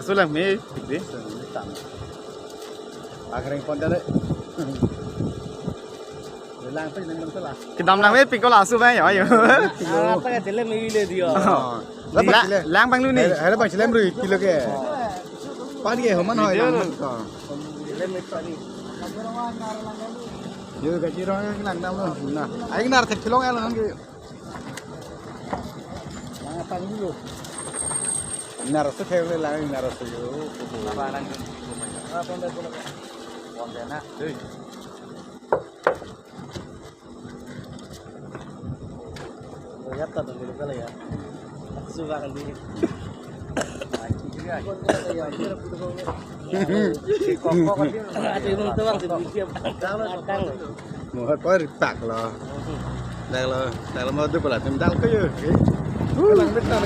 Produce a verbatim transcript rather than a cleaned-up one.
Sulang me, dikde. Akhirnya konten deh. Langpik nang bang sulang. Kedam langmepik ko laso bang ya, ayo. Apa ka tele me ile dia. Oh. La-, lang bang lu ni. Hai, hai bang, chilem rui kilo ke. Pani ke homan hoi lang man ko. Tele me pani. Yo, kachirong ke lang dam lo. Nah, ai nar thek chilong ya lang ke. Lang tang dulu. Nar so thek le lang, nar so yo. Apa lang? Apa pon deh pon. Pon deh na. Hei. Lihat tak tuh, dulu kali ya. Suka kan dulu. Ati mong tuang si Bugis ya. Atang. Mo ha ko ri pak lo. Dak lo, dak lo mo du pala tum dal ko yo. Lang betul.